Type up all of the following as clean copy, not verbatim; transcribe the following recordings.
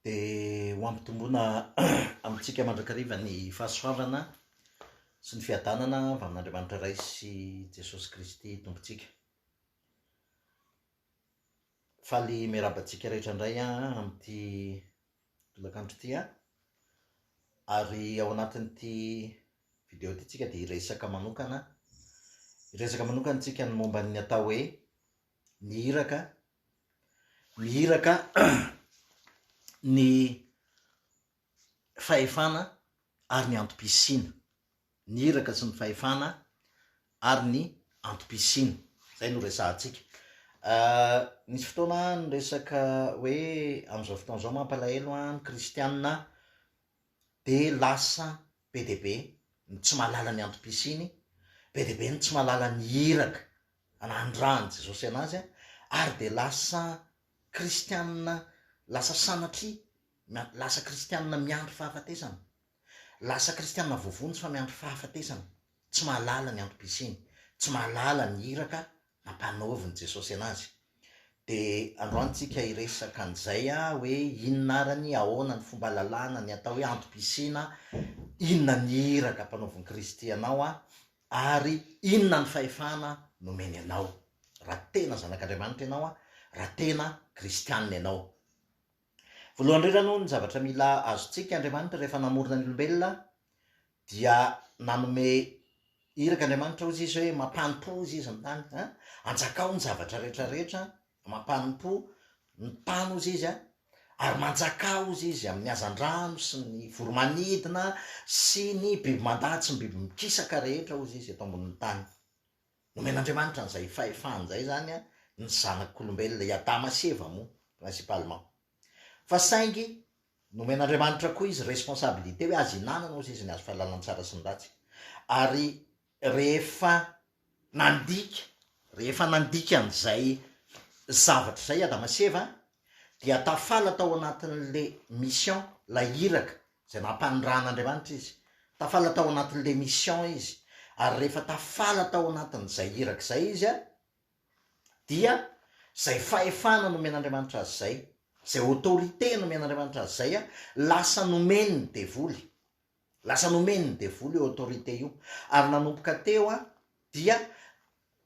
Dia ho ampitomboina amintsika mandrakariva ny fahasoavana sy ny fiadanana avy amin'Andriamanitra Ray sy Jesosy Kristy Tompontsika. Faly miarahaba antsika rehetra indray aho amin'ity tolakandro ity aho. Ary ao anatin'ity video ity tsika dia hiresaka manokana, hiresaka manokana tsika ny momba ny atao hoe ny iraka ny iraka, ny fahefana ary ny antom-pisiana. Ny iraka sy ny fahefana ary ny antom-pisiana. Izay no resahantsika. Nisy fotoana aho niresaka hoe amin'izao fotoana izao mampalahelo an, ny kristiana dia lasa be dia be ny tsy mahalala ny antom-pisiany, be dia be ny tsy mahalala ny iraka nandrahan'i Jesosy anazy ary dia lasa kristianina lasa sanatria lasa kristianina miandry fahafatesana, lasa kristianina voavonjy fa miandry fahafatesana, tsy mahalala ny antom-pisiany, tsy mahalala ny iraka nampanaovin'i Jesosy anazy. Dia androany tsika hiresaka an'izay hoe inona arany, ahoana ny fomba ahalalana ny atao hoe antom-pisiana, inona ny iraka ampanaovin'i Kristy anao Ary inona ny fahefana nomeny anao, raha tena zanak'Andriamanitra ianao, raha tena kristianina ianao? Voalohany indrindra aloha, ny zavatra mila azontsika, Andriamanitra rehefa namorona ny olombelona dia nanome iraka Andriamanitra hozy izy hoe mampanompo hozy izy ny tany, an, anjakao ny zavatra rehetra rehetra, Mampanompo ny tany hozy izy a, ary manjakà hozy izy amin'ny hazandrano sy ny voromanidina sy ny biby mandady sy ny biby mikisaka rehetra hozy izy eto ambonin'ny tany. Nomen'Andriamanitra an'izay fahefana izay izany a, ny zanak'olombelona, i Adama sy Eva moa principalement. Fa saingy nomen'Andriamanitra koa izy responsabilité hoe azo ihinanana hozy izy ny hazo fahalalana ny tsara sy ny ratsy. Ary rehefa nandika, rehefa nandika an'izay zavatra izay Adama sy Eva dia tafala tao anatin'le mission, ilay iraka izay nampanirahan'Andriamanitra izy, tafala tao anatin'le mission izy, ary rehefa tafala tao anatin'izay iraka izay izy dia izay fahefana nomen'Andriamanitra azy izay, izay autorité nomen'Andriamanitra azy izay lasa nomeny ny devoly. Lasa nomeny ny devoly io autorité io ary nanomboka teo dia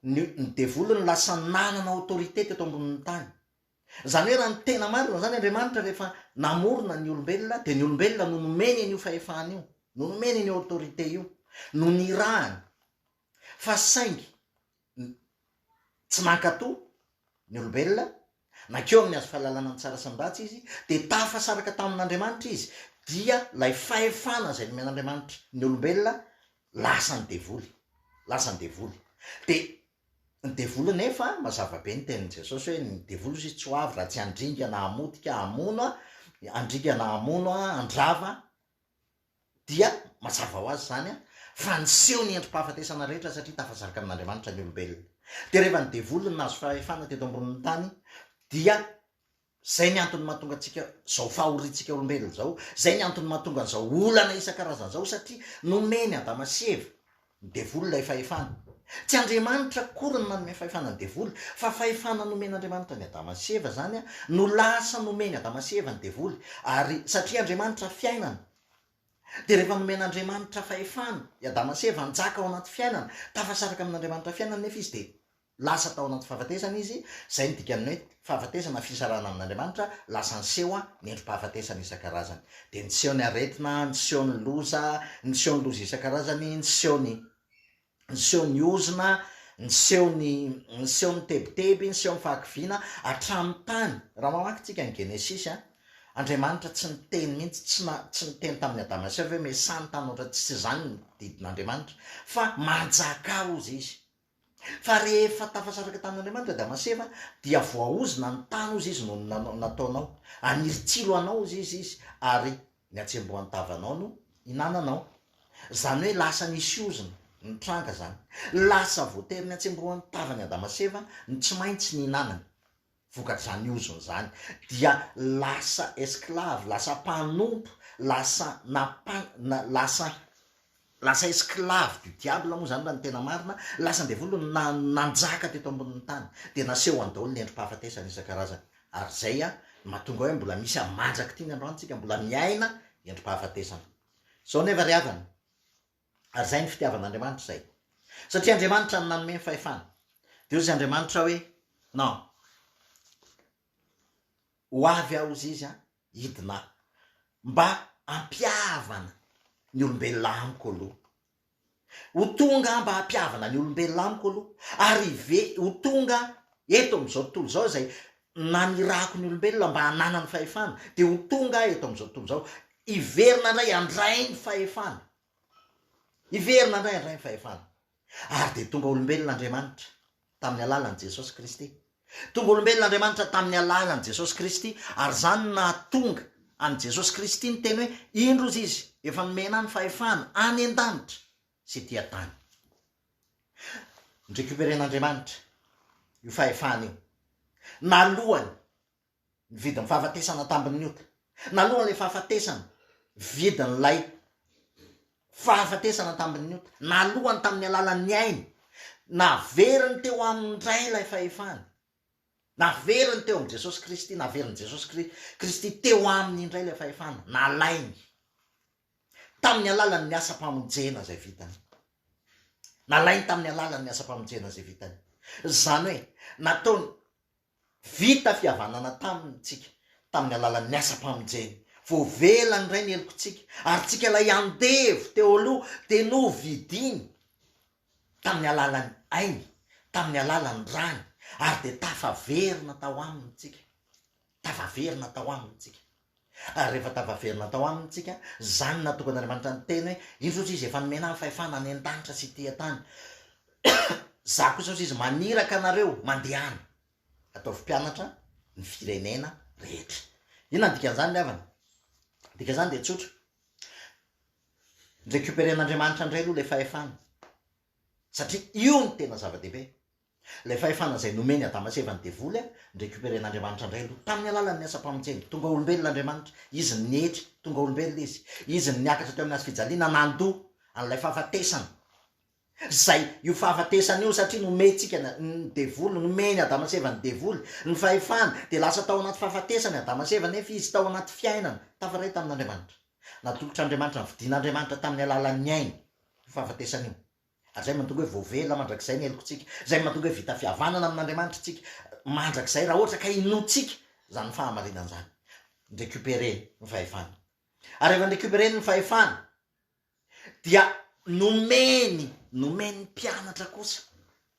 ny ny devoly no lasa nanana autorité teto ambonin'ny tany. Izany hoe raha ny tena marina izany Andriamanitra rehefa namorona ny olombelona dia ny olombelona no nomeny an'io fahefana io, no nomeny an'io autorité io, no nirahany fa saingy Tsy nankatò ny olombelona, nankeo amin'ny hazo fahalalana ny tsara sy ny ratsy izy, dia tafasaraka tamin'Andriamanitra izy, dia ilay fahefana izay nomen'Andriamanitra ny olombelona lasan'ny devoly, lasan'ny devoly. Dia ny devoly nefa, mazava be ny tenin'i Jesosy hoe ny devoly hozy izy tsy ho avy raha tsy handringana hamotika, hamono, handringana hamono, handrava, Dia mazava ho azy izany fa niseho ny endri-pahafatesana rehetra satria tafasaraka amin'Andriamanitra ny olombelona. Dia rehefa ny devoly no nahazo fahefana teto ambonin'ny tany dia izay ny antony mahatonga antsika izao fahoriantsika olombelona izao, izay ny antony mahatonga an'izao olana isan-karazany izao satria nomeny Adama sy Eva ny devoly ilay fahefana. Tsy Andriamanitra akory no nanome fahefana ny devoly, fa fahefana nomen'Andriamanitra an'i Adama sy Eva izany no lasa nomen'i Adama sy Eva ny devoly, ary satria Andriamanitra fiainana, dia rehefa nomen'Andriamanitra fahefana i Adama sy Eva hanjaka ao anaty fiainana, tafasaraka amin'Andriamanitra fiainana nefa izy dia Lasa tao anaty fahafatesana izy, izay no dikan'ny hoe fahafatesana, fisarahana amin'Andriamanitra, lasa niseho ny endri-pahafatesana isan-karazany. Dia niseho ny aretina, niseho ny loza, niseho ny loza isan-karazany, niseho ny niseho ny ozona, niseho ny niseho ny tebiteby, niseho ny fahakiviana, hatramin'ny tany. Raha mamaky tsika ny Genesisy an, Andriamanitra tsy niteny mihitsy, tsy na tsy niteny tamin'i Adama sy Eva hoe miasà ny tany ohatra, tsy izany ny didin'Andriamanitra, fa manjakà hozy izy. Fa rehefa tafasaraka tamin'Andriamanitra Adama sy Eva, dia voaozona ny tany hozy izy noho ny nanao nataonao. Haniry tsilo anao hozy izy izy, ary ny hatsembohan-tavanao no hinananao. Izany hoe lasa nisy ozona nitranga izany. Lasa voatery ny hatsembohan-tavan'i Adama sy Eva ny tsy maintsy nihinanany. Vokatr'izany ozona izany, dia lasa esclave, lasa mpanompo, lasa nampa, na, lasa, lasa esclave du diable moa izany raha ny tena marina, lasa andevoly no na, nanjaka teto ambonin'ny tany. Dia nasehony daholo ny endri-pahafatesana isan-karazany. Ary izay No mahatonga hoe mbola misy mandrak'ity ny androany tsika mbola miaina endri-pahafatesana. Izao nefa ry havana, ary izay ny fitiavan'Andriamanitra izay. Satria Andriamanitra no nanome ny fahefana. Dia hozy Andriamanitra hoe, non, ho avy aho hozy izy an, hidina aho, mba hampihavana ny olombelona amiko aloha. Ho tonga aho mba hampihavana ny olombelona amiko aloha, ary hive, ho tonga eto amin'izao tontolo izao izay nanirahako ny olombelona mba hananany fahefana, dia ho tonga aho eto amin'izao tontolo izao, hiverina indray handray ny fahefana. Hiverina indray handray ny fahefana. Ary dia tonga olombelona Andriamanitra, tamin'ny alalan'i Jesosy Kristy. Tonga olombelona Andriamanitra tamin'ny alalan'i Jesosy Kristy, ary izany no nahatonga an'i Jesosy Kristy niteny hoe, Indro ozy Izy, efa nomena ahy ny fahefana any an-danitra sy ety an-tany. Norecuperen'Andriamanitra io fahefana io. Nalohany ny vidin'ny fahafatesana tambin'ny ota. Naloan'ilay fahafatesana, vidin'ilay fahafatesana tambin'ny ota. Nalohany tamin'ny alalan'ny ainy. Naveriny teo aminy indray ilay fahefana. Naveriny teo amin'i Jesosy Kristy, naverin'i Jesosy Kristy teo aminy indray ilay fahefana. Nalainy. Tamin'ny alalan'ny asam-pamonjena izay vitany. Nalainy tamin'ny alalan'ny asam-pamonjena izay vitany. Izany hoe, nataony Vita fihavanana taminy tsika tamin'ny alalan'ny asam-pamonjeny. Voavela ny Ray ny helokontsika, ary tsika ilay andevo teo aloha dia novidiny tamin'ny alalan'ny ainy, tamin'ny alalan'ny rany, ary dia tafaverina tao aminy tsika. Tafaverina tao aminy tsika. Ary rehefa tafaverina tao aminy tsika, izany no natokan'Andriamanitra niteny hoe, Indro hozy Izy efa nomena ahy ny fahefana any an-danitra sy ety an-tany. Izaho kosa hozy Izy maniraka anareo, mandehana, ataovy mpianatra ny firenena rehetra. Inona ny dikan'izany ry havana? Ny dikan'izany dia tsotra. Ni-recuperer-n'Andriamanitra indray aloha ilay fahefana, satria io no tena zava-dehibe. Ilay fahefana izay nomen'i Adama sy Eva ny devoly, norecuperen'Andriamanitra indray aloha, tamin'ny alalan'ny asam-pamonjena. Tonga olombelona Andriamanitra. Izy no nietry, tonga olombelona Izy. Izy no niakatra teo amin'ny hazo fijaliana, nandoa an'ilay fahafatesana. Izay, io fahafatesana io, satria nomentsika ny, ny devoly, nomen'i Adama sy Eva ny devoly, ny fahefana, dia lasa tao anaty fahafatesana i Adama sy Eva, nefa izy tao anaty fiainana, tafaray tamin'Andriamanitra. Natolotr'Andriamanitra, novidian'Andriamanitra tamin'ny alalan'ny ainy, io fahafatesana io. Ary izay mahatonga hoe voavela mandrakizay ny helokontsika, izay mahatonga hoe vita fihavanana amin'Andriamanitra isika mandrakizay raha ohatra ka inoantsika izany fahamarinana izany. Ni-recuperer ny fahefana. Ary rehefa ni-recuperer ny fahefana dia nomeny, nomeny ny mpianatra kosa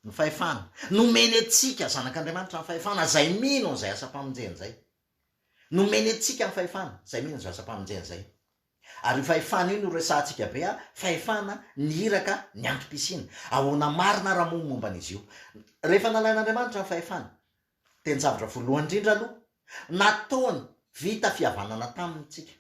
ny fahefana. Nomeny antsika zanak'Andriamanitra ny fahefana izay mino an'izay asam-pamonjena izay. Nomeny antsika ny fahefana izay mino an'izay asam-pamonjena izay. Ary io fahefana io no resahantsika be a, fahefana, ny iraka, ny antom-pisiana. Ahoana marina ara moa ny momba an'izy io? Rehefa nalain'Andriamanitra ny fahefana, dia ny zavatra voalohany indrindra aloha, nataony vita fihavanana taminy tsika.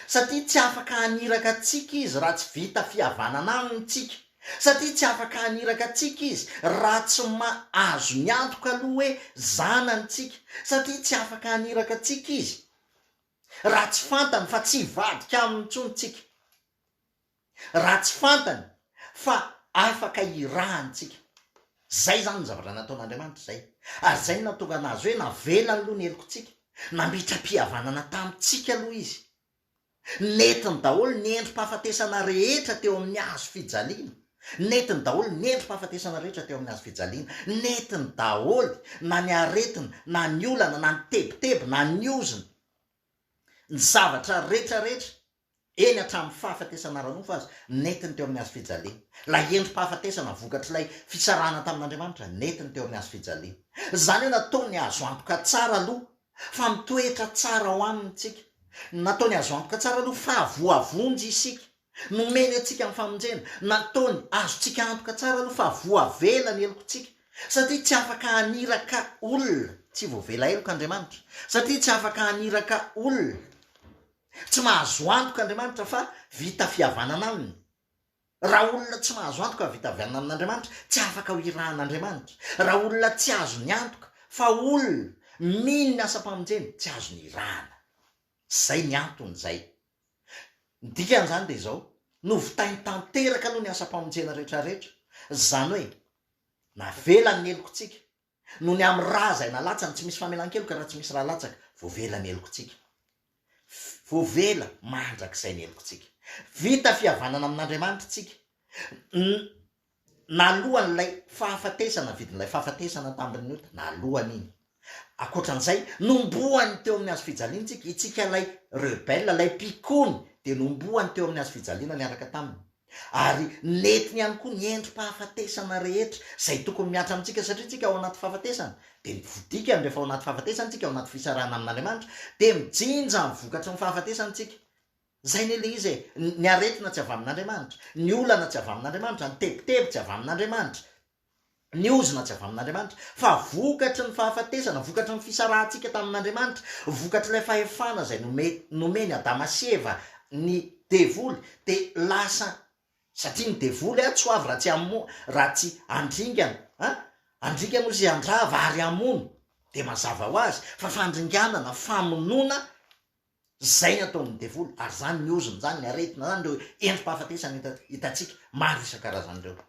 Satria tsy afaka haniraka antsika Izy raha tsy vita fihavanana aminy tsika. Satria tsy afaka haniraka antsika Izy raha tsy ma azo ny antoka aloha hoe zanany tsika. Satria tsy afaka haniraka antsika Izy Raha tsy fantany fa tsy hivadika aminy intsony tsika. Raha tsy fantany fa afaka hirahany tsika. Zay zany ny zavatra nataon'Andriamanitra zay. Ary zay no nahatonga anazy hoe navelany aloha ny helokontsika. Namitram-pihavanana tamintsika aloha izy. Nentiny daholo ny endri-pahafatesana rehetra teo amin'ny hazo fijaliana. Nentiny daholo ny endri-pahafatesana rehetra teo amin'ny hazo fijaliana. Nentiny daholo na ny aretina, na ny olana, na ny tebiteby, na ny ozona. Ny zavatra rehetra rehetra, eny hatramin'ny fahafatesana ara-nofo aza, nentiny teo amin'ny hazo fijaliana. Ilay endri-pahafatesana vokatr'ilay fisarahana tamin'Andriamanitra, nentiny teo amin'ny hazo fijaliana. Izany hoe nataony azo antoka tsara aloha fa mitoetra tsara ao aminy tsika. Nataony azo antoka tsara aloha fa voavonjy isika. Nomeny antsika ny famonjena. Nataony azontsika antoka tsara aloha fa voavela ny helokontsika. Satria tsy afaka haniraka olona tsy voavela heloka Andriamanitra. Satria tsy afaka haniraka olona tsy mahazo antoka Andriamanitra fa vita fihavanana aminy. Raha olona tsy mahazo antoka vita avy amin'Andriamanitra, tsy afaka ho irahan'Andriamanitra. Raha olona tsy azony antoka fa olona mino ny asam-pamonjena, tsy azony irahana. Izay ny antony izay. Ny dikan'izany dia izao, novitainy tanteraka aloha ny asam-pamonjena rehetrarehetra, izany hoe navelany ny helokontsika, noho ny amin'ny ra izay nalatsany, tsy misy famelan-keloka raha tsy misy ra latsaka. Voavela ny helokontsika. Voavela mandrakizay ny helokontsika. Vita fihavanana amin'Andriamanitra tsika. N, naloan'ilay fahafatesana, vidin'ilay fahafatesana tambin'ny ota, naloany iny. Ankoatran'izay, nombohany teo amin'ny hazo fijaliana tsika, itsika ilay rebelle, ilay mpikomy, dia nombohany teo amin'ny hazo fijaliana niaraka taminy. Ary nentiny ihany koa ny endri-pahafatesana rehetra izay tokony mihatra amintsika satria tsika ao anaty fahafatesana, dia ny dikany rehefa ao anaty fahafatesana tsika, ao anaty fisarahana amin'Andriamanitra, dia mijinja ny vokatry ny fahafatesana tsika. Izay anie ilay izy e! Ny aretina tsy avy amin'Andriamanitra, ny olana tsy avy amin'Andriamanitra, ny tebiteby tsy avy amin'Andriamanitra, ny ozona tsy avy amin'Andriamanitra, fa vokatry ny fahafatesana, vokatry ny fisarahantsika tamin'Andriamanitra, vokatr'ilay fahefana izay nome, nomeny Adama sy Eva ny devoly, dia lasa, satria ny devoly a, tsy ho avy raha tsy hamo, raha tsy handringana, an, handringana ozy handrava ary hamono, dia mazava ho azy fa fandringanana, famonoana, Izay ny ataon'ny devoly, ary izany ny ozona, izany ny aretina, izany ireo endri-pahafatesana hita, hitantsika maro isan-karazany ireo.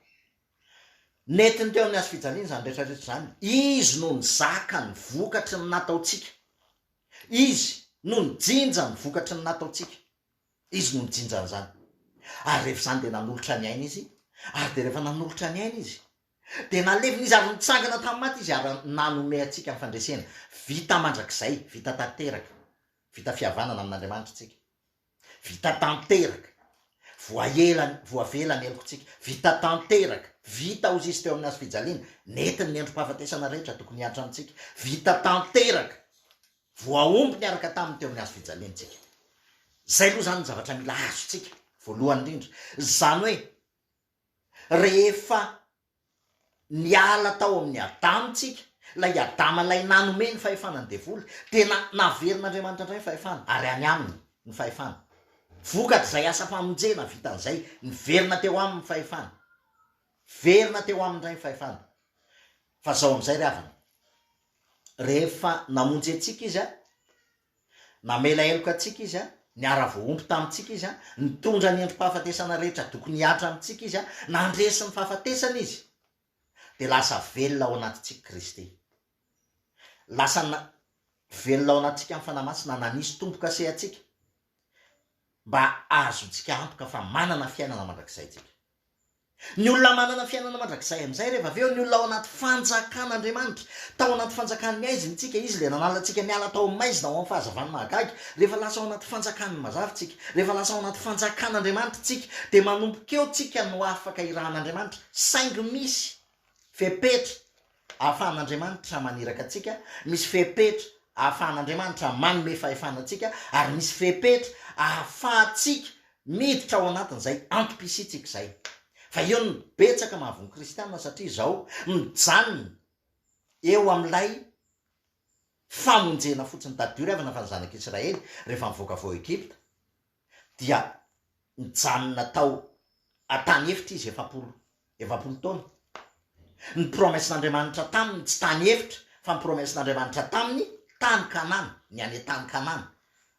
Nentiny teo amin'ny hazo fijaliana izany rehetra rehetra izany. Izy no nizaka ny vokatry ny nataontsika. Izy no nijinja ny vokatry ny nataontsika. Izy no nijinja an'izany. Ary rehefa izany dia nanolotra ny ainy Izy, ary dia rehefa nanolotra ny ainy Izy, Dia nalevina izy ary nitsangana tamin'ny maty izy ary nanome antsika ny fandresena. Vita mandrakizay, vita tanteraka, vita fihavanana amin'Andriamanitra isika. Vita tanteraka, voaela, voavela ny helokontsika. Vita tanteraka, vita hozy izy teo amin'ny hazo fijaliana, nentiny ny endri-pahafatesana rehetra tokony hihatra amintsika. Vita tanteraka, voahombo niaraka taminy teo amin'ny hazo fijaliana isika. Izay aloha izany ny zavatra mila azontsika voalohany indrindra. Izany hoe Rehefa niala tao amin'i Adama tsika, ilay Adama ilay nanome ny fahefana ny devoly, dia na, naverin'Andriamanitra indray ny fahefana, ary any aminy ny fahefana. Vokatr'izay asa famonjena vitan'izay, niverina teo aminy ny fahefana. Verina teo aminy indray ny fahefana. Fa zao amin'izay ry havana, rehefa namonjy antsika Izy, Namela heloka antsika Izy, niara-voahombo tamintsika Izy, nitondra ny endri-pahafatesana rehetra tokony hihatra amintsika Izy, nandresy ny fahafatesana Izy, dia lasa velona ao anatintsika Kristy. Lasa velona ao anatintsika ny Fanahy Masina, nanisy tombo-kase antsika, mba hahazoantsika antoka fa manana fiainana mandrakizay isika. Ny olona manana fiainana mandrakizay amin'izay rehefa avy eo, ny olona ao anaty fanjakan'Andriamanitra. Tao anaty fanjakan'ny haizina isika, Izy ilay nanala antsika niala tao amin'ny maizina ho amin'ny fahazavany mahagaga. Rehefa lasa ao anaty fanjakan'ny mazava isika, rehefa lasa ao anaty fanjakan'Andriamanitra isika, dia manomboka eo tsika no afaka irahan'Andriamanitra. Saingy misy fepetra ahafahan'Andriamanitra maniraka antsika, misy fepetra ahafahan'Andriamanitra manome fahefana antsika, ary misy fepetra ahafahantsika miditra ao anatin'izay antom-pisiantsika izay. Fa eo no betsaka mahavoa ny kristiana satria izao mijanona eo amin'ilay famonjena fotsiny. Tadidio ry havana fa ny zanak'Israely rehefa nivoaka avy ao Egypta dia nijanona tao an-tany efitra izy 40, 40 taona. Ny promesse-n'Andriamanitra taminy tsy tany efitra fa ny promesse-n'Andriamanitra taminy tany Kanana, ny any an-tany Kanana.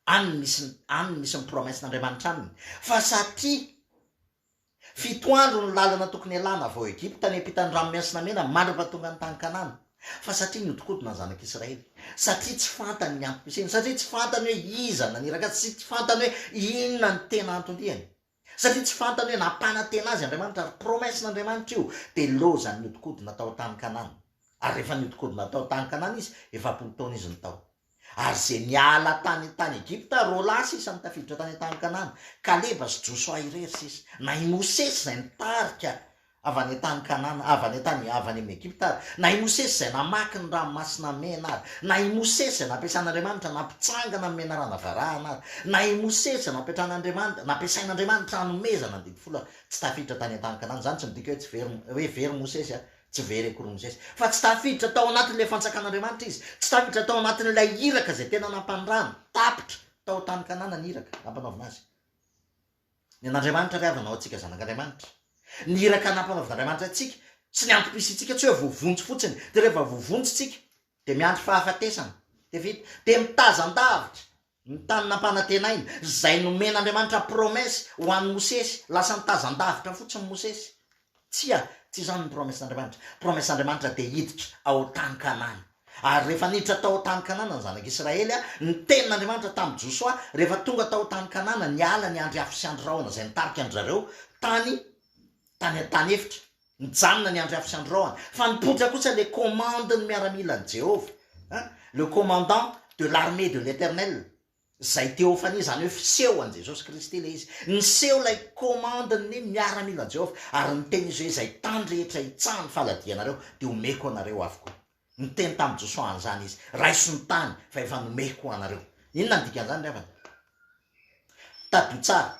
Any no misy, any no misy ny promesse-n'Andriamanitra aminy. Fa satria Fito andro ny lalana tokony hialana avy ao Egypta any ampitan'ny Ranomasina Mena mandra-pahatonga ny tany Kanana. Fa satria nihodinkodina ny zanak'Israely, satria tsy fantany ny antom-pisiany, satria tsy fantany hoe iza naniraka azy, satria tsy fantany hoe inona ny tena anton-diany, satria tsy fantany hoe nampanantena azy Andriamanitra ary promesse-n'Andriamanitra io, dia lozany nihodinkodina tao an-tany Kanana. Ary rehefa nihodinkodina tao an-tany Kanana izy, 40 taona izy no tao. Ary izay niala tany tany Egypta, roalahy sisa no tafiditra tany an-tany Kanana, Kaleba sy Josoa irery sisa. Na i Mosesy izay nitarika avy any an-tany Kanana, avy any an-tany, avy any amin'i Egypta ary, na i Mosesy izay namaky ny Ranomasina Mena ary, na i Mosesy izay nampiasan'Andriamanitra nampitsangana ny menarana varahana ary, na i Mosesy izay nampiatran'Andriamanitra, nampiasain'Andriamanitra hanomezana ny Didy Folo ary, tsy tafiditra tany an-tany Kanana. Izany tsy midika hoe tsy very, hoe very Mosesy a. Tsy very akory Mosesy, fa tsy tafiditra tao anatin'ilay fanjakan'Andriamanitra izy, tsy tafiditra tao anatin'ilay iraka izay tena nampanirahana, tapitra tao tany Kanana ny iraka nampanaovina azy. Ny an'Andriamanitra ry havana ho antsika zanak'Andriamanitra. Ny iraka nampanaovin'Andriamanitra antsika sy ny antom-pisiantsika tsy hoe voavonjy fotsiny, dia rehefa voavonjy tsika dia miandry fahafatesana, dia vita, dia mitazan-davitra Ny tany nampanantenaina, izay nomen'Andriamanitra promesse ho an'i Mosesy, lasa nitazan-davitra fotsiny Mosesy. Tsia, tsy izany ny promesse-n'Andriamanitra. Promesse-n'Andriamanitra dia hiditra ao tany Kanana. Ary rehefa niditra tao tany Kanana ny zanak'Israely, ny tenin'Andriamanitra tamin'i Josoa, rehefa tonga tao tany Kanana, niala ny andry afo sy andry rahona izay nitarika an-dry zareo tany tany an-tany efitra. Nijanona ny andry afo sy andry rahona. Fa nipoitra kosa ilay commande-n'ny miaramilan'i Jehovah, le commandant de l'armée de l'Eternel, Izay teofania, izany hoe fiseho an'i Jesosy Kristy ilay izy. Niseho ilay komandin'ny miaramilan'i Jehovah, ary niteny izy hoe, Izay tany rehetra hitsahan'ny faladianareo, dia homeko anareo avokoa. Niteny tamin'i Josoa an'izany izy, Raiso ny tany, fa efa nomeko ho anareo. Inona no dikan'izany, ry havana? Tadidio tsara,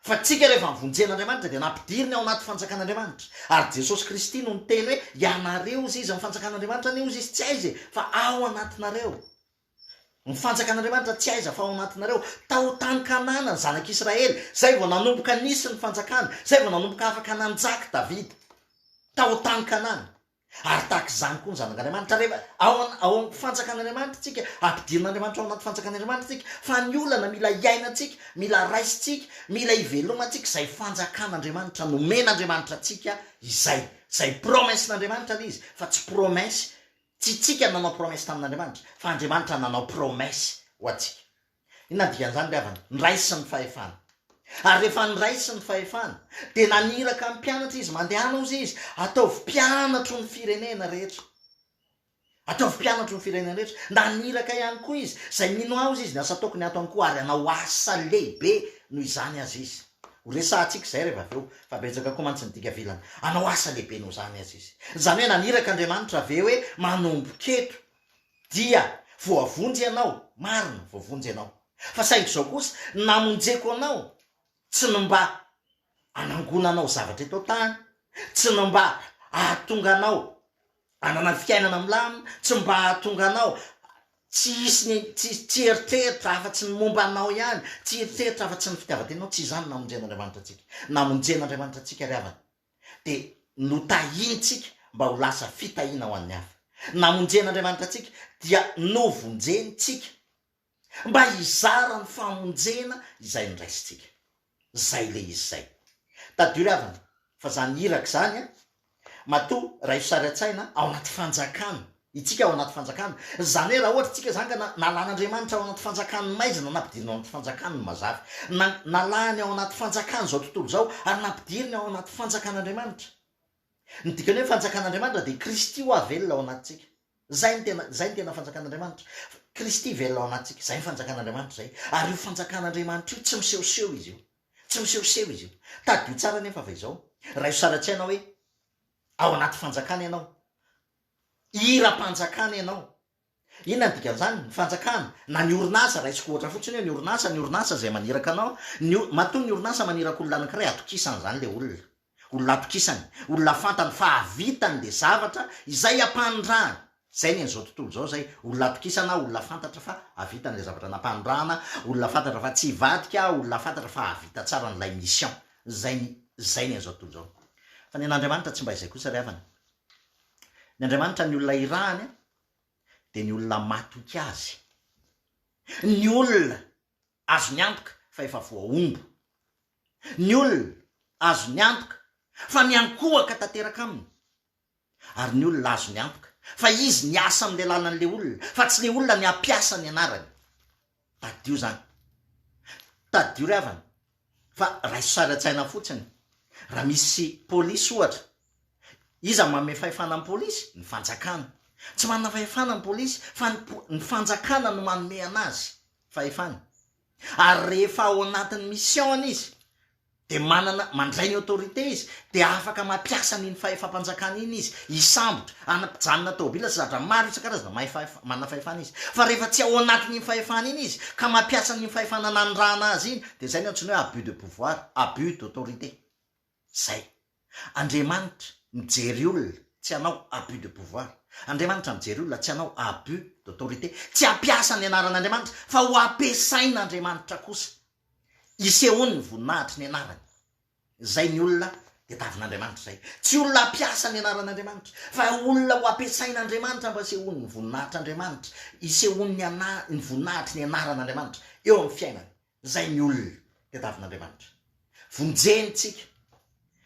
fa tsika rehefa novonjen'Andriamanitra, dia nampidiriny ao anaty fanjakan'Andriamanitra. Ary Jesosy Kristy no niteny hoe, Ianareo, hozy izy, ny fanjakan'Andriamanitra anie, hozy izy, tsy aiza e, fa ao anatinareo. Ny fanjakan'Andriamanitra tsy aiza fa ao anatinareo. Tao tany Kanana ny zanak'Israely, zay vao nanomboka nisy ny fanjakana, zay vao nanomboka afaka nanjaka Davida. Tao tany Kanana. Ary tahaka izany koa ny zanak'Andriamanitra. Rehefa ao ao amin'ny fanjakan'Andriamanitra tsika, ampidirin'Andriamanitra ao anaty fanjakan'Andriamanitra tsika, fa ny olana mila iainantsika, mila raisintsika, mila ivelomantsika izay fanjakan'Andriamanitra nomen'Andriamanitra antsika izay. Izay promesse-n'Andriamanitra ilay izy, fa tsy promesse Tsy tsika no nanao promesse tamin'Andriamanitra fa Andriamanitra nanao promesse ho antsika. Inona ny dikan'izany ry havana? Niraisiny ny fahefana. Ary rehefa niraisiny ny fahefana dia naniraka ny mpianatra izy, mandehana hozy izy, ataovy mpianatro ny firenena rehetra. Ataovy mpianatro ny firenena rehetra. Naniraka ihany koa izy, izay mino ahy hozy izy, ny asa ataoko ny ataony koa ary hanao asa lehibe noho izany aza izy. Ho resahantsika izay rehefa avy eo, fa betsaka koa mantsy ny dika vilana. Hanao asa lehibe noho izany aza izy. Izany hoe naniraka Andriamanitra ve hoe manomboka eto dia voavonjy ianao? Marina, voavonjy ianao. Fa saingy izao kosa, namonjeko anao tsy ny mba hanangonanao zavatra eto an-tany, tsy ny mba hahatonga anao Hanana fiainana milamina, tsy mba hahatonga anao tsy hisy ny tsy tsy hieritreritra afa-tsy ny momba anao ihany, tsy hieritreritra afa-tsy ny fitiavan-tenanao, tsy izany namonjen'Andriamanitra antsika. Namonjen'Andriamanitra antsika ry havana, dia notahiantsika mba ho lasa fitahiana ho an'ny hafa. Namonjen'Andriamanitra antsika dia novonjentsika mba hizara ny famonjena izay noraisintsika. Zay le izy zay. Tadidio ry havana fa zany iraka zany an, matoa raiso sary an-tsaina ao anaty fanjakana, itsika ao anaty fanjakana, zany hoe raha ohatra tsika zany ka nalan'Andriamanitra ao anaty fanjakan'ny maizina nampidiriny ao anaty fanjakany ny mazava, na nalany ao anaty fanjakany zao tontolo zao ary nampidiriny ao anaty fanjakan'Andriamanitra. Ny dikany hoe fanjakan'Andriamanitra dia Kristy hoa velona ao anatintsika. Zay ny tena, zay ny tena fanjakan'Andriamanitra. Kristy velona ao anatintsika, zay ny fanjakan'Andriamanitra zay. Ary io fanjakan'Andriamanitra io tsy misehoseho izy io. Tsy misehoseho izy io. Tadidio tsara anefa fa izao, raiso sary an-tsaina hoe ao anaty fanjakana ianao, hiram-panjakana ianao. Inona ny dikan'izany? Ny fanjakana, na ny orinasa, raisiko ohatra fotsiny hoe ny orinasa, ny orinasa izay maniraka anao, ny, matoa ny orinasa maniraka olona anankiray, atokisany izany ilay olona. Olona atokisany, olona fantany fa hahavitany le zavatra izay ampanondrahany. Zay ny an'izao tontolo izao zay, olona atokisana, olona fantatra fa hahavitany le zavatra nampanondrahana, olona fantatra fa tsy hivadika, olona fantatra fa hahavita tsara an'ilay mission. Zay ny, zay ny an'izao tontolo izao. Fa ny an'Andriamanitra tsy mba izay kosa ry havana. Ny Andriamanitra ny olona irahany dia ny olona matoky azy. Ny olona Azony antoka fa efa voahombo. Ny olona azony antoka fa miankohaka tanteraka aminy. Ary ny olona azony antoka fa izy niasa amin'ilay lalan'ilay olona fa tsy ilay olona ny hampiasa ny anarany. Tadidio izany. Tadidio ry havana fa raiso sary an-tsaina fotsiny raha misy polisy ohatra, iza no manome fahefana ny polisy? Ny fanjakana. Tsy manana fahefana ny polisy fa ny ny fanjakana no manome anazy. fahefana. Ary rehefa ao anatin'ny mission-ny izy dia manana, mandray ny autorité izy dia afaka mampiasa an'iny fahefam-panjakana iny izy, hisambotra, hanampijanona tôbila sy zavatra maro isan-karazany, mahay fahefa, manana fahefana izy. Fa rehefa tsy ao anatin'iny fahefana iny izy ka mampiasa an'iny fahefana nanirahana azy iny dia izay no antsoina hoe abus de pouvoir, abus d'autorité. Zay. Andriamanitra mijery olona tsy hanao abus de pouvoir. Andriamanitra mijery olona tsy hanao abus d'autorité. Tsy hampiasa ny anaran'Andriamanitra fa ho ampiasain'Andriamanitra kosa. Isehoany ny voninahitry ny anarany. Zay ny olona tediavin'Andriamanitra zay. Tsy olona hampiasa ny anaran'Andriamanitra fa olona ho ampiasain'Andriamanitra mba hisehoany ny voninahitr'Andriamanitra. Isehoany ny ana- ny voninahitry ny anaran'Andriamanitra eo amin'ny fiainany. Izay ny olona tadiavin'Andriamanitra. Vonjeny tsika.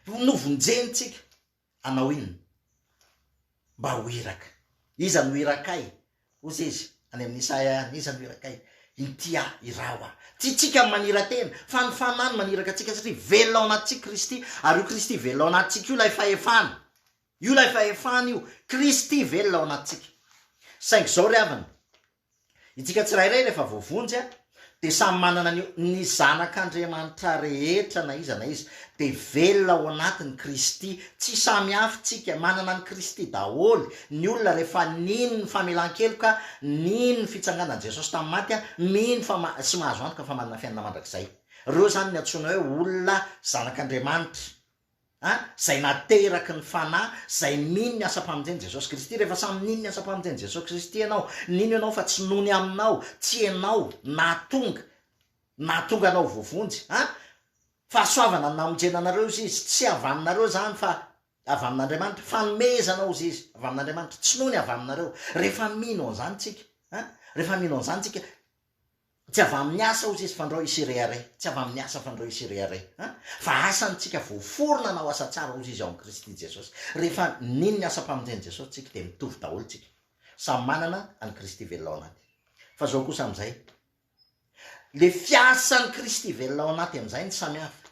Novonjeny tsika. Hanao inona? Mba ho iraka. Iza no irakay? Hozy izy, any amin'i Isaia any, Iza no irakay? Inty aho, iraho aho. Tsy tsika no manira-tena, fa ny Fanahy no maniraka antsika, satria velona ao anatintsika Kristy, ary io Kristy velona ao anatintsika io ilay fahefana. Io ilay fahefana io, Kristy velona ao anatintsika. Saingy izao ry havana, Itsika tsirairay rehefa voavonjy dia samy manana an'io, ny zanak'Andriamanitra rehetra na iza na iza dia velona ao anatiny Kristy, tsy samy hafa tsika, manana an'i Kristy daholo ny olona rehefa nino ny famelan-keloka, nino ny fitsanganan'i Jesosy tamin'ny maty, mino fa sy mahazo antoka fa manana fiainana mandrakizay. Ireo izany ny antsoina hoe olona zanak'Andriamanitra. A, izay nateraky ny Fanahy, izay mino ny asam-pamonjen'i Jesosy Kristy. Rehefa samy nino ny asam-pamonjen'i Jesosy Kristy ianao, nino ianao fa tsy noho ny aminao, tsy ianao nahatonga, nahatonga anao ho voavonjy. A, fahasoavana no namonjena anareo hozy izy, tsy avy aminareo izany fa avy amin'Andriamanitra, fanomezana hozy izy, avy amin'Andriamanitra, tsy noho ny avy aminareo. Rehefa mino an'izany tsika, a, rehefa mino an'izany tsika, Tsy avy amin'ny asa hozy izy fandrao hisy rehareha, tsy avy amin'ny asa fandrao hisy rehareha an! Fa asany tsika voaforona hanao asa tsara hozy izy ao amin'i Kristy Jesosy. Rehefa nino ny asam-pamonjen'i Jesosy tsika dia mitovy daholo tsika. Samy manana an'i Kristy velona ao anaty. Fa zao kosa amin'izay, le fiasan'i Kristy velona ao anaty amin'izay no samy hafa.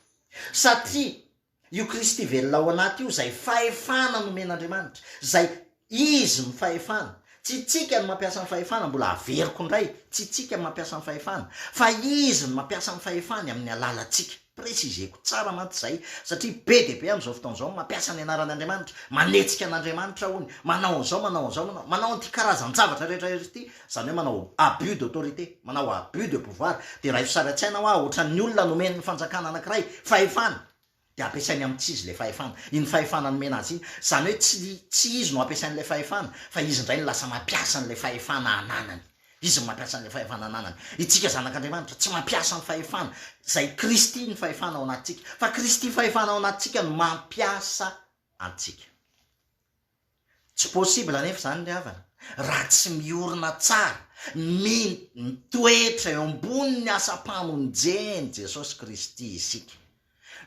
Satria Io Kristy velona ao anaty io izay fahefana nomen'Andriamanitra, izay Izy no fahefana. Tsy tsika no mampiasa ny fahefana, mbola averiko indray, tsy tsika no mampiasa ny fahefana, fa Izy no mampiasa ny fahefany amin'ny alalantsika. Préciser-ko tsara mantsy izay, satria be dia be amin'izao fotoana izao no mampiasa ny anaran'Andriamanitra, manetsika an'Andriamanitra hono, manao an'izao, manao an'izao, manao, manao an'ity karazan-javatra rehetra rehetra ity, izany hoe manao abus d'autorité, manao abus de pouvoir, dia raiso sary an-tsaina hoa ohatran'ny olona nomen'ny fanjakana anankiray fahefana, dia ampiasainy amin'ny tsy izy ilay fahefana, iny fahefana nomena azy iny, izany hoe tsy tsy izy no ampiasainy ilay fahefana, fa izy indray no lasa mampiasa an'ilay fahefana ananany, izy no mampiasa an'ilay fahefana ananany, itsika zanak'Andriamanitra tsy mampiasa ny fahefana, izay Kristy ny fahefana ao anatintsika, fa Kristy fahefana ao anatintsika no mampiasa antsika. Tsy possible anefa izany ry havana raha tsy miorina tsara, mino, mitoetra eo ambonin'ny asam-pamonjen'i Jesosy Kristy isika.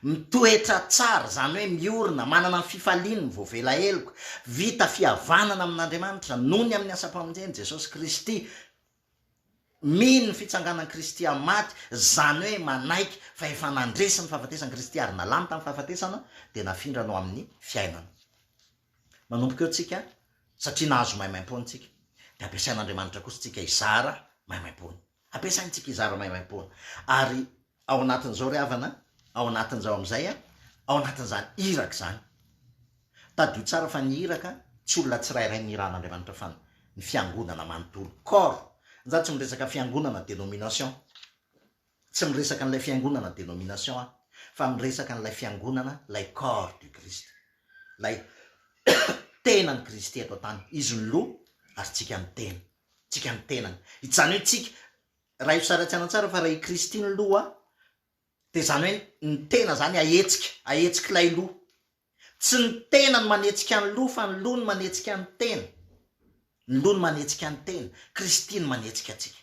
Mitoetra tsara, izany hoe miorina, manana ny fifaliany ny voavela heloka, vita fihavanana amin'Andriamanitra noho ny amin'ny asam-pamonjen'i Jesosy Kristy, mino ny fitsanganan'i Kristy amin'ny maty, izany hoe manaiky fa efa nandresy ny fahafatesan'i Kristy ary nalany tamin'ny fahafatesana, dia nafindrany ho amin'ny fiainana. Manomboka eo tsika, satria nahazo maimaimpoana tsika, dia ampiasain'Andriamanitra kosa tsika hizara maimaimpoana. Ampiasainy tsika hizara maimaimpoana. Ary ao anatin'izao ry havana, ao anatin'izao amin'izay, ao anatin'izany iraka izany. Tadidio tsara fa ny iraka tsy olona tsirairay nirahan'Andriamanitra fa ny fiangonana manontolo, corps. Za tsy miresaka fiangonana dénomination. Tsy miresaka an'ilay fiangonana dénomination aho fa miresaka an'ilay fiangonana, ilay corps du Christ. Ilay tenan'i Kristy eto an-tany. Izy no loha ary tsika no tena. Tsika no tenany. Izany hoe tsika, raha io sary an-tsaina tsara fa raha i Kristy no loha dia izany hoe ny tena izany ahetsika, ahetsik'ilay loha. Tsy ny tena no manetsika ny loha fa ny loha no manetsika ny tena. Ny loha no manetsika ny tena. Kristy no manetsika antsika.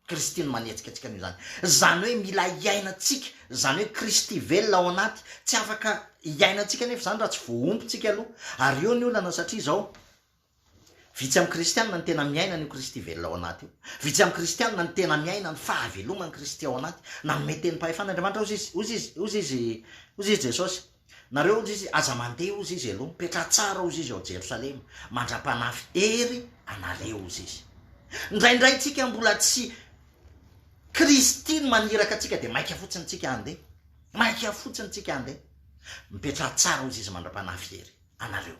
Kristy no manetsika antsika noho izany. Izany hoe mila iainantsika, izany hoe Kristy velona ao anaty. Tsy afaka iainantsika anefa izany raha tsy voahombo tsika aloha. Ary eo ny olana satria izao, Vitsy amin'ny kristianina ny tena miaina an'io Kristy velona ao anaty io. Vitsy amin'ny kristianina ny tena miaina ny fahaveloman'i Kristy ao anaty. Nanome tenim-pahefana Andriamanitra hozy izy, hozy izy, hozy izy, hozy izy Jesosy. Nareo hozy izy, aza mandeha hozy izy aloha, mipetraha tsara hozy izy ao Jerosalema, mandra-panafy hery anareo hozy izy. Indraindray tsika mbola tsy Kristy no maniraka antsika dia maika fotsiny tsika handeha. Maika fotsiny tsika handeha. Mipetraha tsara hozy izy mandra-panafy hery anareo.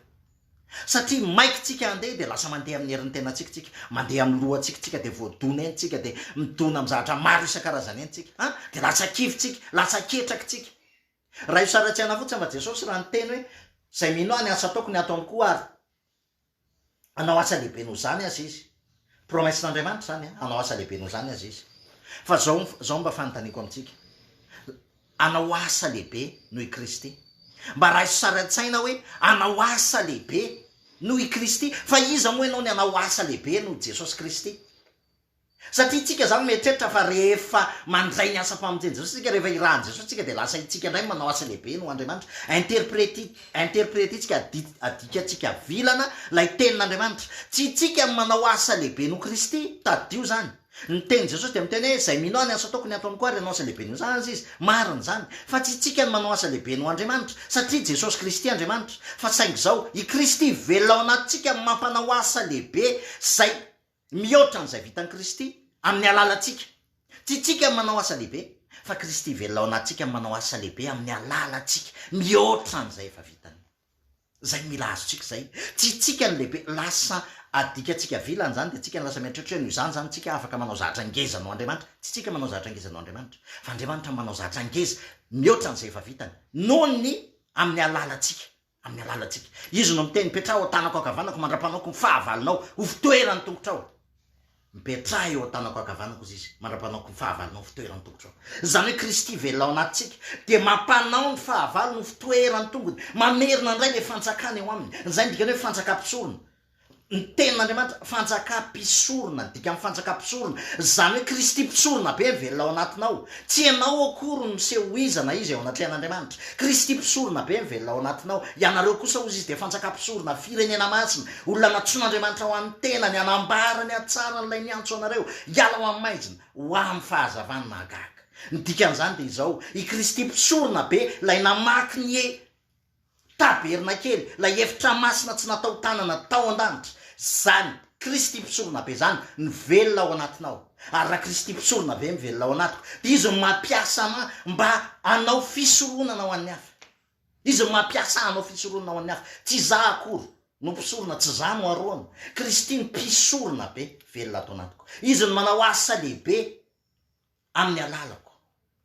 Satria maika tsika handeha dia lasa mandeha amin'ny herin'ny tenantsika tsika, mandeha amin'ny lohantsika tsika dia voadona eny tsika dia midona amin'ny zavatra maro isan-karazany eny tsika an! dia lasa kivy tsika, lasa ketraka tsika. Raha io saratsiana fotsiny fa Jesosy raha niteny hoe izay mino ahy ny asa ataoko ny ataony koa ary hanao asa lehibe noho izany aza izy. Promesse-n'Andriamanitra izany an, hanao asa lehibe noho izany aza izy. Fa zao zao mba fanontaniako amintsika, hanao asa lehibe noho i Kristy. Mba raiso sary an-tsaina hoe hanao asa lehibe noho i Kristy. Fa iza moa ianao ny hanao asa lehibe noho Jesosy Kristy? Satria tsika zany mieritreritra fa rehefa mandray ny asam-pamonjen'i Jesosy tsika, rehefa irahan'i Jesosy tsika dia lasa itsika indray no manao asa lehibe noho Andriamanitra. Interpreti, interpretintsika, adi, adikantsika vilana ilay tenin'Andriamanitra. Tsy itsika no manao asa lehibe noho Kristy, tadidio izany. Ny tenin'i Jesosy dia miteny hoe, izay mino Ahy ny asa ataoko ny ataony koa ary hanao asa lehibe noho izany aza izy. Marina izany. Fa tsy itsika no manao asa lehibe noho Andriamanitra, satria Jesosy Kristy Andriamanitra. Fa saingy izao, i Kristy velona ao anatintsika no mampanao asa lehibe izay Mihoatra an'izay vitan'i Kristy amin'ny alalantsika. Tsy isika no manao asa lehibe, fa Kristy velona ao anatintsika no manao asa lehibe amin'ny alalantsika, mihoatra an'izay efa vitany. Izay no mila azontsika izay. Tsy isika no lehibe. Lasa adikantsika vilana izany, dia isika no lasa mieritreritra hoe noho izany izany isika afaka manao zavatra ngeza noho Andriamanitra. Tsy isika manao zavatra ngeza noho Andriamanitra, fa Andriamanitra manao zavatra ngeza mihoatra an'izay efa vitany, noho ny amin'ny alalantsika. Amin'ny alalantsika. Izy no miteny, Mipetraha eo an-tanako ankavanako mandra-panaoko ny fahavalonao ho fitoeran'ny tongotrao. Mipetraha eo an-tanako ankavanako, hozy Izy, mandra-panaoko ny fahavalonao ho fitoeran'ny tongotrao. Izany hoe Kristy velona ao anatintsika dia mampanao ny fahavalony ho fitoeran'ny tongony, mamerina indray ilay fanjakana eo aminy. Izay no dikany hoe fanjakam-pisorona. Ny tenin'Andriamanitra, fanjakam-pisorona, ny dikan'ny fanjakam-pisorona, izany hoe Kristy mpisorona be mivelona ao anatinao. Tsy ianao akory no miseho ho iza na iza eo anatrehan'Andriamanitra. Kristy mpisorona be mivelona ao anatinao. Ianareo kosa, hozy izy, dia fanjakam-pisorona, firenena masina, olona nantsoin'Andriamanitra ho an'ny tenany, hanambara ny hatsaran'ilay niantso anareo hiala ho amin'ny maizina, ho amin'ny fahazavany mahagaga. Ny dikan'izany dia izao, i Kristy mpisorona be, ilay namaky ny Tabernakely, ilay efitra masina tsy natao tanana tao an-danitra, izany Kristy Mpisoronabe izany no velona ao anatinao. Ary raha Kristy Mpisoronabe mivelona ao anatiko, dia Izy no mampiasa anà mba hanao fisoronana ho an'ny hafa. Izy no mampiasa ahy hanao fisoronana ho an'ny hafa. Tsy izaho akory no mpisorona, tsy izaho no Arona. Kristy no Mpisoronabe velona ato anatiko. Izy no manao asa lehibe amin'ny alalako,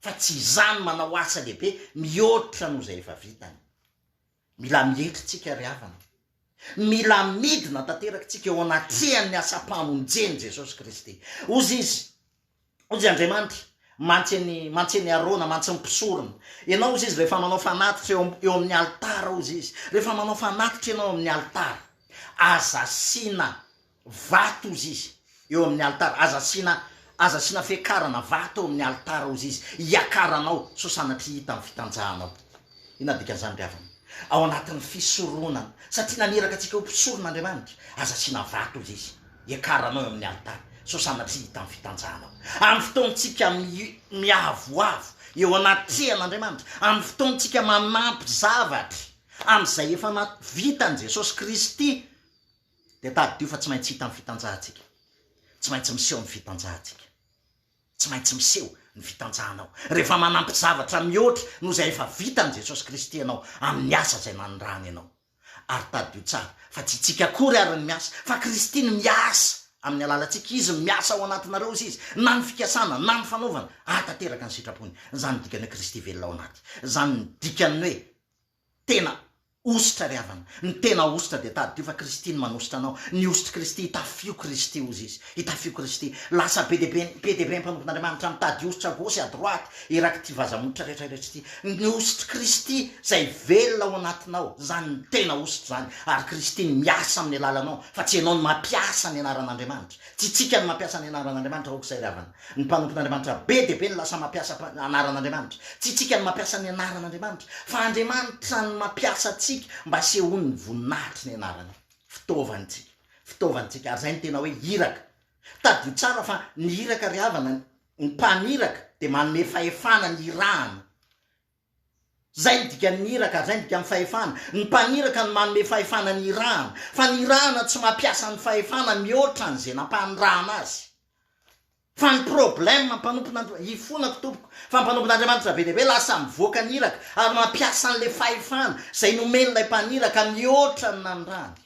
fa tsy izaho no manao asa lehibe mihoatra noho izay efa vitany. Mila mietry tsika ry havana. Mila midina tanteraka tsika eo anatrehan'ny asam-pamonjen'i Jesosy Kristy. Hozy Izy, hozy Andriamanitra, mantsy an'i, mantsy an'i Arona, mantsy ny mpisorona. Ianao, hozy Izy, rehefa manao fanatitra eo, eo amin'ny alitara, hozy Izy, rehefa manao fanatitra ianao amin'ny alitara, aza asiana Vato hozy izy, eo amin'ny alitara. Aza asiana, aza asiana fiakarana vato eo amin'ny alitara hozy izy, hiakaranao, sao sanatria hita ny fitanjahanao. Inona dikan'izany ry havana? Ao anatin'ny fisoronana, satria naniraka antsika ho mpisorona Andriamanitra, aza asiana vato hozy izy, hiakaranao eo amin'ny alitara, sao sanatria hita ny fitanjahanao. Amin'ny fotoantsika miavoavo eo anatrehan'Andriamanitra, amin'ny fotoantsika manampy zavatra amin'izay efa vitan'i Jesosy Kristy, Dia tadidio fa tsy maintsy hita ny fitanjahantsika. Tsy maintsy miseho ny fitanjahantsika. Tsy maintsy miseho ny fitanjahanao. Rehefa manampy zavatra mihoatra noho izay efa vitan'i Jesosy Kristy ianao amin'ny asa izay nanirahany anao. Ary tadidio tsara fa tsy itsika akory ary ny miasa, fa Kristy no miasa amin'ny alalantsika. Izy no miasa ao anatinareo, hozy Izy, na ny fikasana, na ny fanaovana, hahatanteraka ny sitrapony. Izany no dikan'ny hoe Kristy velona ao anaty. Izany no dikan'ny hoe Tena hosotra ry havana. Ny tena hosotra dia tadidio fa Kristy no manosotra anao. Ny hosotr'i Kristy, itafio Kristy hozy izy. Itafio Kristy. Lasa be dia be be dia be ny mpanompon'Andriamanitra mitady hosotra à gauche à droite erak'ity vaza-monitra rehetra rehetra ity. Ny hosotr'i Kristy izay velona ao anatinao, izany no tena hosotra izany. Ary Kristy no miasa amin'ny alalanao fa tsy ianao no mampiasa ny anaran'Andriamanitra. Tsy isika no mampiasa ny anaran'Andriamanitra aoka izay ry havana. Ny mpanompon'Andriamanitra be dia be no lasa mampiasa anaran'Andriamanitra. Tsy isika no mampiasa ny anaran'Andriamanitra, fa Andriamanitra no mampiasa antsika mba hisehoany ny voninahitry ny anarany. Fitaovantsika. Fitaovantsika. Ary izay no tena hoe iraka. Tadidio tsara fa ny iraka ry havana, ny mpaniraka dia manome fahefana ny irahana. Zay ny dikan'ny iraka, zay ny dikan'ny fahefana. Ny mpaniraka no manome fahefana ny irahana, fa ny irahana tsy mampiasa ny fahefana mihoatra an'izay nampanirahana azy. Fa ny problème mpanompon'Andriamanitra, ifonako tompoko, fa mpanompon'Andriamanitra be dia be lasa mivoaka ny iraka ary mampiasa an'ilay fahefana izay nomen'ilay mpaniraka mihoatra ny nanirahany.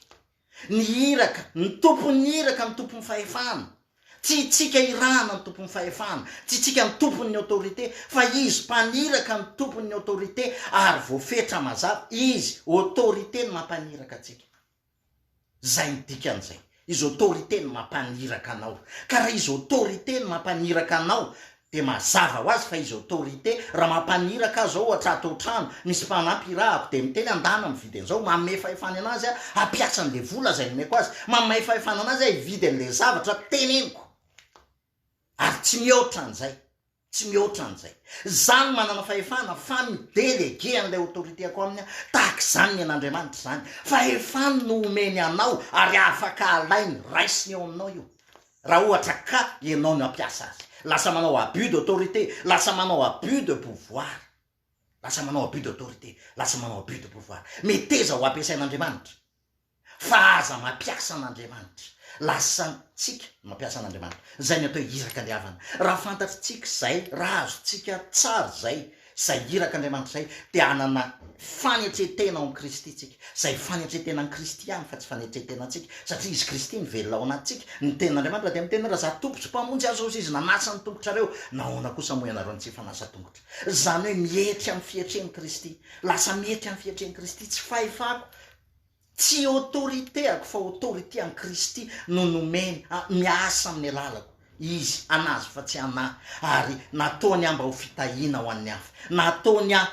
Ny iraka, ny tompon'ny iraka no tompon'ny fahefana. Tsy itsika irahana no tompon'ny fahefana, tsy itsika no tompon'ny autorité, fa izy mpaniraka no tompon'ny autorité ary voafetra mazava, izy autorité no mampaniraka antsika. Zay ny dikan'izay. Izy autorité no mampaniraka anao. Ka raha izy autorité no mampaniraka anao, Dia mazava ho azy fa izy autorité, raha mampaniraka aho zao ohatra ato an-trano, misy mpanampy irahako dia miteny andana mividy an'izao, manome fahefana anazy aho hampiasa an'le vola izay nomeko azy, manome fahefana anazy aho hividy an'le zavatra teneniko. Ary tsy mihoatra an'izay. Tsy mihoatra an'izay. Za no manana fahefana fa mi-deleguer an'ilay autorité-ko aminy aho, tahaka izany ny an'Andriamanitra izany. Fahefany no omeny anao ary afaka alainy, raisiny eo aminao io. Raha ohatra ka ianao no hampiasa azy. Lasa manao abus d'autorité, lasa manao abus de pouvoir. Lasa manao abus d'autorité, lasa manao abus de pouvoir. Meteza ho ampiasain'Andriamanitra. Fa aza mampiasa an'Andriamanitra. Lasa tsika no mampiasa an'Andriamanitra. Izay ny atao hoe iraka ry havana. Raha fantatritsika izay, raha azontsika tsara izay, izay irak'Andriamanitra izay, dia hanana fanetren-tena ao amin'i Kristy tsika. Izay fanetren-tenan'i Kristy ihany fa tsy fanetren-tenantsika. Satria Izy Kristy no velona ao anatintsika. Ny tenin'Andriamanitra dia miteny hoe raha Izaho Tompo sy Mpamonjy aza hozy Izy nanasa ny tongotrareo, nahoana kosa moa ianareo no tsy hifanasa tongotra? Izany hoe mietry amin'ny fietren'i Kristy. Lasa mietry amin'ny fietren'i Kristy. Tsy fahefako. Tsy autorité-ako fa autorité an'i Kristy no nomeny miasa amin'ny alalako. Izy, an'Azy fa tsy anà. Ary nataony ahy mba ho fitahiana ho an'ny hafa. Nataony ahy,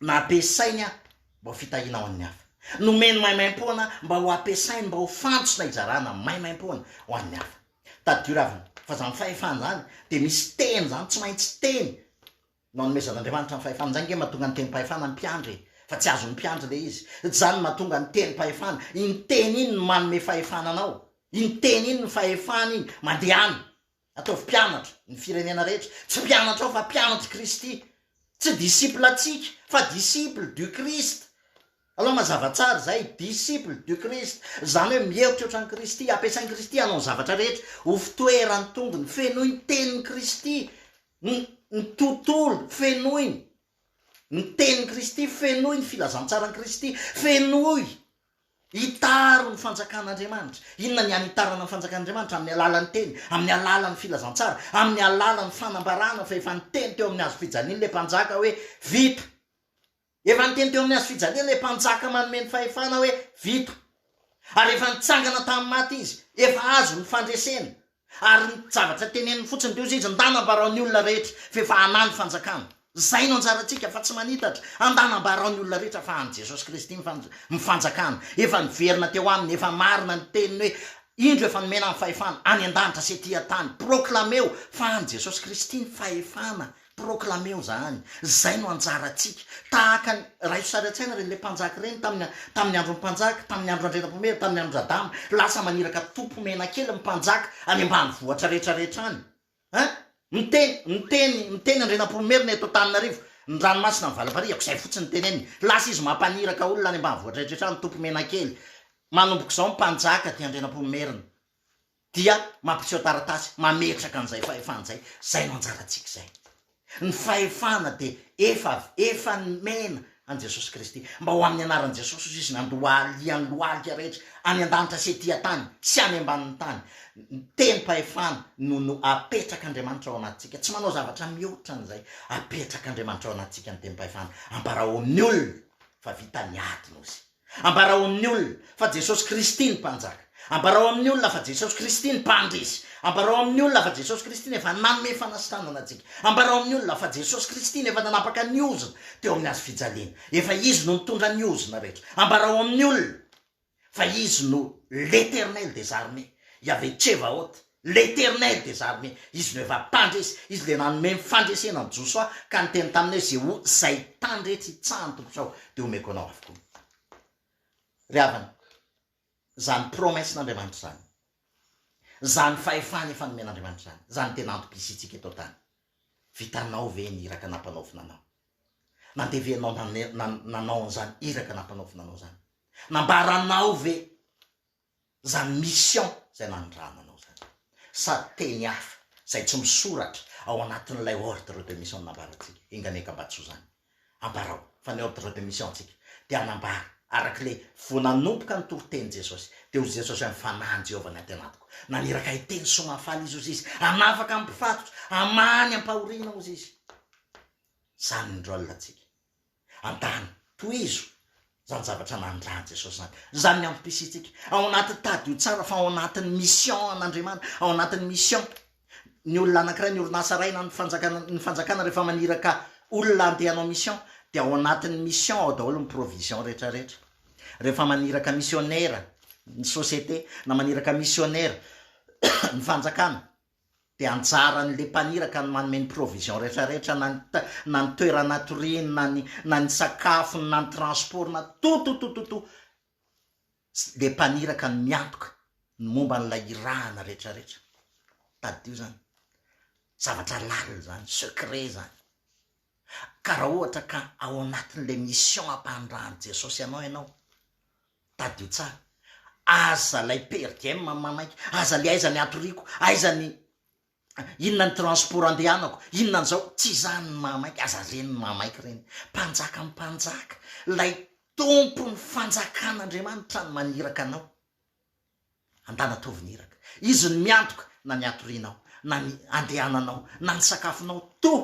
nampiasainy ahy mba ho fitahiana ho an'ny hafa. Nomeny maimaimpoana aho mba ho ampiasainy mba ho fantsona hizarana maimaimpoana ho an'ny hafa. Tadidio ravina fa izany fahefana izany dia misy teny izany, tsy maintsy teny No anomezan'Andriamanitra ny fahefana. Izany ange mahatonga ny tenim-pahefana ny mpiandry e! Fa tsy azon'ny mpiandry ilay izy. Izany no mahatonga ny tenim-pahefana. Iny teny iny no manome fahefana anao. Iny teny iny no fahefana iny. Mandehana. Ataovy mpianatra ny firenena rehetra. Tsy mpianatra ao fa mpianatr'i Kristy. Tsy disciple antsika fa disciple du Christ. Alao mazava tsara izay, disciple du Christ, izany hoe mieritreritra an'i Kristy, ampiasain'i Kristy hanao ny zavatra rehetra, ho fitoeran'ny tongony, fenoy ny tenin'i Kristy, ny ny tontolo, fenoy ny tenin'i Kristy, fenoy ny filazantsaran'i Kristy, fenoy, hitaro ny fanjakan'Andriamanitra. Inona ny hanitarana ny fanjakan'Andriamanitra? Amin'ny alalan'ny teny, amin'ny alalan'ny filazantsara, amin'ny alalan'ny fanambarana fa efa niteny teo amin'ny hazo fijaliana ilay mpanjaka hoe vita. Efa niteny teo amin'ny hazo fijaliana ilay mpanjaka manome ny fahefana hoe, Vita. Ary efa nitsangana tamin'ny maty izy. Efa azo ny fandresena. Ary ny zavatra teneniny fotsiny dia hozy izy, Ndana ambarao ny olona rehetra fa efa anà ny fanjakana. Izay no anjarantsika fa tsy manitatra. Andana ambarao ny olona rehetra fa an'i Jesosy Kristy ny ny fanjakana. Efa niverina teo aminy, efa marina ny teniny hoe, Indro efa nomena ny fahefana any an-danitra sy ety an-tany. Proklameo fa an'i Jesosy Kristy ny fahefana. Proklameo zany, zay no anjarantsika. Tahaka ny, raiso sary an-tsaina reny le mpanjaka ireny tamin'ny, tamin'ny andron'ny mpanjaka, tamin'ny andron-dRandrianampoinimerina, tamin'ny andron-dRadama, lasa maniraka tompo-mena kely ny mpanjaka any ambanivohitra rehetra rehetra any. Hein? Miteny, miteny, miteny Andrianampoinimerina eto Antananarivo, ny ranomasina mivalapariako, zay fotsiny no teneniny. Lasa izy mampaniraka olona any ambanivohitra rehetra rehetra any tompo-mena kely. Manomboka izao ny mpanjaka aty Andrianampoinimerina. dia mampiseho taratasy mametraka an'izay fahefana izay, izay no anjarantsika izay. Ny fahefana dia efa efa nomena an'i Jesosy Kristy, mba ho amin'ny anaran'i Jesosy hozy izy nandohalian'ny lohalika rehetra any an-danitra sy ety an-tany sy any ambanin'ny tany. Ny tenim-pahefana no no apetrak'Andriamanitra ao anatintsika, tsy manao zavatra mihoatra an'izay, apetrak'Andriamanitra ao anatintsika ny tenim-pahefana, ambarao amin'ny olona fa vita ny ady hozy. Ambarao amin'ny olona fa Jesosy Kristy ny Mpanjaka. Ambarao amin'ny olona fa Jesosy Kristy ny Mpandresy. Ambarao amin'ny olona fa Jesosy Kristy no efa nanome fanasitranana antsika. Ambarao amin'ny olona fa Jesosy Kristy no efa nanapaka ny ozona teo amin'ny hazo fijaliana. Efa Izy no nitondra ny ozona rehetra. Ambarao amin'ny olona fa Izy no L'Eternel des armées, Yaveh Tsevaot, L'Eternel des armées. Izy no efa Mpandresy. Izy ilay nanome ny fandresena an'i Josoa ka niteny taminy hoe, Ze o, izay tany rehetra hitsahan'ny tongotrao dia omeko anao avokoa. Ry havana, izany promesse-n'Andriamanitra izany, izany fahefana efa nomen'Andriamanitra izany, izany tena antom-pisiantsika eto an-tany. Vitanao ve ny iraka nampanaovina anao? Nandeha ve ianao nanao an'izany iraka nampanaovina anao izany? Nambaranao ve zany mission zay nanirahana anao zany sa teny hafa zay tsy misoratra ao anatin'ilay ordre de mission nambarantsika? Enga anie ka mba tsy ho zany. Ambarao fa ny ordre de mission antsika dia hanambara araka ilay vao nanomboka ny toriteny Jesosy dia hozy Jesosy hoe ny fanahin'i Jehovah ny aty anatiko naniraka ahy hiteny soa mahafaly izy hozy izy hanafaka ny mpifatotra hamaha ny ampahoriana hozy izy. Zany ny role antsika. Andany, tohizo izany zavatra nandrahan'i Jesosy izany. Izany ny antom-pisiantsika. Ao anatin'ny tadio tsara fa ao anatin'ny mission an'Andriamanitra, ao anatin'ny mission. Ny olona anankiray, ny orinasa iray na ny fanjakana, ny fanjakana rehefa maniraka olona handeha hanao mission dia ao anatin'ny mission ao daholo ny provision rehetra rehetra. Rehefa maniraka missionnaire ny société na maniraka missionnaire ny fanjakana. Dia anjaran'le mpaniraka ny manome ny provision rehetra rehetra na ny na ny toerana atoriany na ny na ny sakafony na ny transport na tout tout tout tout tout le mpaniraka no miantoka ny momba an'ilay irahana rehetra rehetra. Tadidio zany. Zavatra lalina zany, secret zany. Ka raha ohatra ka ao anatin'ilay mission ampanirahan'i Jesosy anao ianao, Tadidio tsara. Aza lay per diem manaiky, aza le aiza ny hatoriako, aiza ny inona ny transport andehanako, inona ny zao, tsy izany ny mahamaiky, aza reny ny mahamaiky reny. Mpanjaka mpanjaka, lay Tompon'ny fanjakan'Andriamanitra no maniraka anao. Andana ataovy ny iraka. Izy no miantoka na ny hatorianao, na ny andehananao, na ny sakafonao to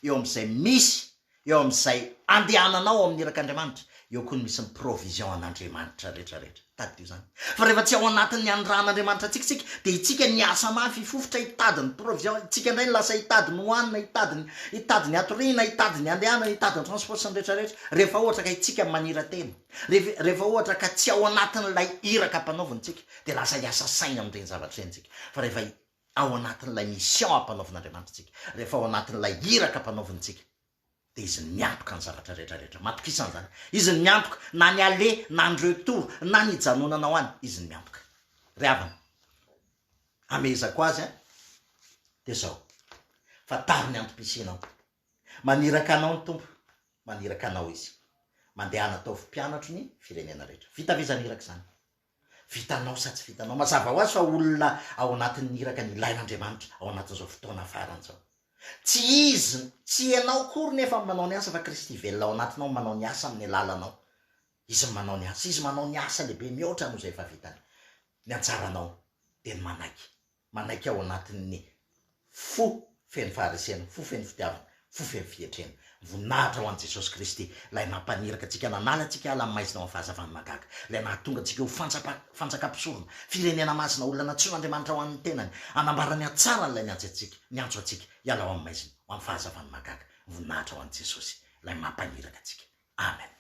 eo amin'izay misy, eo amin'izay andehananao ao amin'ny irak'Andriamanitra, eo koa no misy ny provision an'Andriamanitra rehetra rehetra. Tadidio izany. Fa rehefa tsy ao anatin'ny anirahan'Andriamanitra antsika isika, dia itsika niasa mafy hifofotra hitady ny provision, itsika indray no lasa hitady ny hohanina, hitady ny hitady ny hatoriana, hitady ny handehanana, hitady ny transport sy ny rehetra rehetra. Rehefa ohatra ka itsika manira-tena. Rehefa rehefa ohatra ka tsy ao anatin'ilay iraka ampanaovina isika dia lasa hiasa saina amin'ireny zavatra ireny isika. Fa rehefa ao anatin'ilay mission ampanaovin'Andriamanitra isika, rehefa ao anatin'ilay iraka ampanaovina isika dia Izy no miantoka ny zavatra rehetra rehetra. Matokisa an'izany. Izy no miantoka na ny aller na ny retour na ny hijanonanao any, Izy no miantoka. Ry havana, amehezako azy an, dia izao, fantaro ny antom-pisianao. Maniraka anao ny Tompo, maniraka anao Izy. Mandehana ataovy mpianatro ny firenena rehetra. Vita ve izany iraka izany? Vitanao sa tsy vitanao? Mazava ho azy fa olona ao anatin'ny iraka ny ilain'Andriamanitra ao anatin'izao fotoana farany izao. Tsy Izy, tsy ianao akory nefa no manao ny asa fa Kristy velona ao anatinao no manao ny asa amin'ny alalanao. Izy no manao ny asa. Izy manao ny asa lehibe mihoatra noho izay efa vitany. Ny anjaranao dia ny manaiky. Manaiky ao anatin'ny fo feno faharesena, fo feno fitiavana, fo feno fietrena. Voninahitra ho an'i Jesosy Kristy, Ilay nampaniraka antsika, nanala antsika hiala amin'ny maizina ho amin'ny fahazavany mahagaga, Ilay nahatonga antsika ho fanjapa, fanjakam-pisorona, firenena masina, olona nantsoin'Andriamanitra ho an'ny tenany, hanambara ny hatsaran'Ilay niantso antsika, niantso antsika hiala ao amin'ny maizina ho amin'ny fahazavany mahagaga. Voninahitra ho an'i Jesosy, Ilay mampaniraka antsika. Amen.